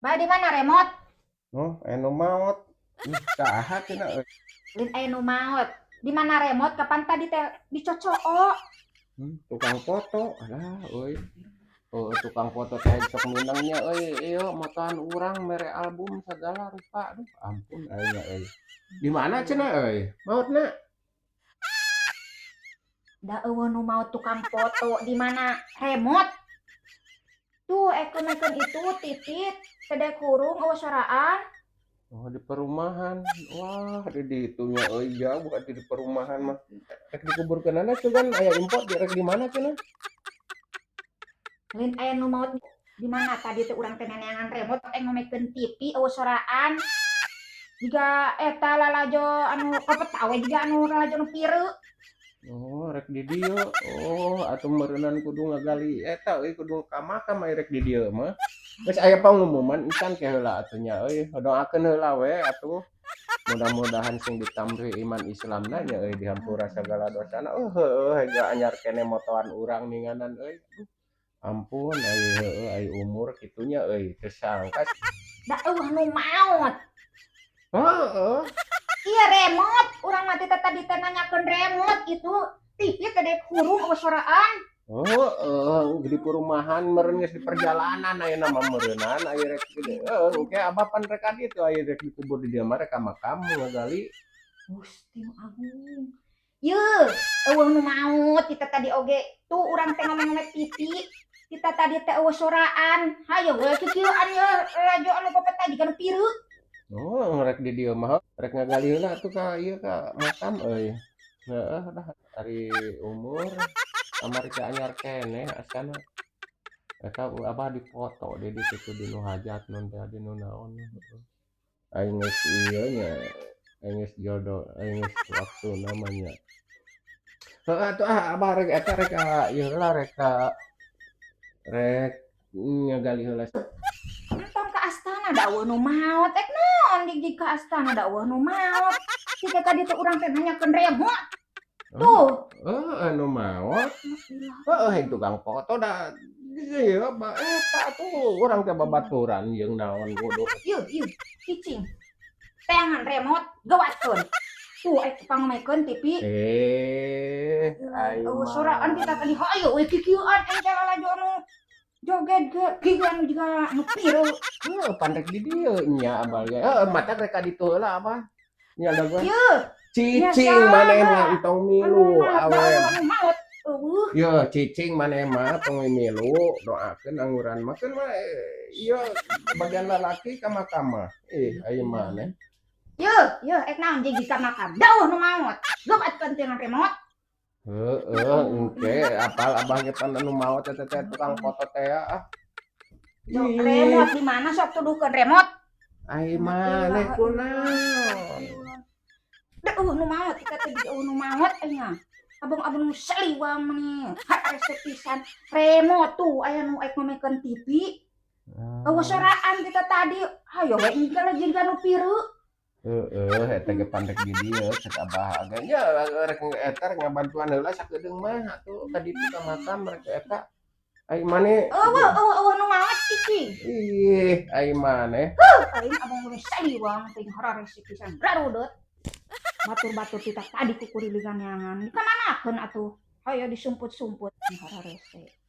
Bah, di mana remote? Oh, aya nu maot. Ih, saha cenah euy? Lain aya nu maot. Di mana remote? Kapan tadi teh dicocoo? Tukang foto. Alah euy. Oh, tukang foto teh sok minangnya euy, ieu motoan urang mere album sagala rupa. Aduh, ampun aing nya euy. Di mana cenah euy? Maotna? Da euweuh nu maot tukang foto, di mana remote? Tuh ekonokeun itu titit teh hurung euweuh soraan. Oh, di perumahan. Wah, di ditu nya euy, jauh atuh di perumahan mah. Rek dikuburkeunana sugan aya info rek di mana cenah? Lain aya nu maot, di mana tadi teh urang teh neneangan remote ngomekeun TV euweuh soraan. Jiga eta lalajo anu kopeta we, jiga anu lalajo nu pireu. Oh, rek di dieu. Oh, atuh meureunan kudu ngagali eta euy, kudu ka makam aya rek di dieu mah. Geus aya pangumuman encan, ke heula atuh nya euy, doakeun heula we atuh. Mudah-mudahan sing ditampi iman Islamna nya euy, dihampura sagala dosana. Oh, heueuh, hega anyar keneh motoan urang ninganan euy. Aduh, ampun ai heueuh ai umur kitu nya euy, teu sangka. Da euweuh nu maot. Heeh. Iya, remote, urang mah teh tadi teh nanyakeun remote itu TV teh dek hurung euweuh soraan. Heeh, di perumahan meureun geus di perjalanan ayeuna mah meureunan aya rek heueuh, engke abah pan rek ka ditu, aya rek dikubur di dieu mah rek ka makam ngagali. Gusti nu agung. Yeuh, euweuh nu maot kita tadi oge. Tuh urang teh ngome-ngome TV. Kita tadi teh euweuh soraan. Hayo we kikieuan ye lalajo anu papeta jiga nu pireu. Oh, rek di dieu mah rek ngagali heula atuh ka ieu ka makam euy. Heeh dah, ari umur kamari teh anyar keneh asana. Eta abah dipoto di ditu tuh di nu hajat nun teh, di nu naon, heeh. Aing geus ieu nya, aing geus jodoh, aing geus waktuna mah nya. Heeh atuh ah, abah rek eta rek ka ieu heula, rek ka rek ngagali heula. Entong ka astana, da euweuh nu maot. Ek naon dig ka astana, da euweuh nu maot. Jika tadi teh urang teh nanyakeun remote. Tuh. Heeh, anu maot. Heeh, yang tukang foto da ieu ba eta tuh urang teh babaturan jeung naon kudu. Yeuh, yeuh, cicing. Teangan remote gawatkeun. Tuh ek pangomekeun TV. Eh, aing Euweuh soraan kita tadi, hayo we kikieuan aing teh lalajo anu joget ge kieu anu jiga anu pireut. Heuh, pan rek di dieu nya abah ge. Heeh, matak rek ka ditu heula abah. Nya da gua. Yeuh, Cicing maneh mah entong milu anu awe. Anu maot euweuh. Ye, cicing maneh mah tong milu, doakeun angguran mah keun we ieu bagian lalaki ka makam mah. Ih, aing maneh. Yeuh, yeuh, ek naon jeung ka makam. Da euweuh nu maot. Gawatkeun tina remote. Heeh, engke apal abah ge pan anu maot eta teh tukang foto teh ah. Jok, remote di mana, sok tuduhkeun remote. Ai maneh kunaon? Da euweuh nu maot, kita teh euweuh nu maot aing mah. Abang-abang nu saliwang mani. Harese pisan. Remote tuh aya nu ek ngomekeun TV. Euweuh soraan kita tadi. Hayo we engke jeung nu pireut. Heeh, eta ge pan rek di dieu cek abah ge nya rek eta rek ngabantuan heula sakedeung mah atuh ka ditu ka makam rek eta. Ai maneh Euweuh, euweuh, euweuh nu maot, cicing. Ih, ai maneh. Aing abang nu saliwang teuing hararese pisan. Rarudeut. Batur-batur kita tadi kukurilingan neangan. Di kamanakeun atuh? Hayo disumput-sumput hararese.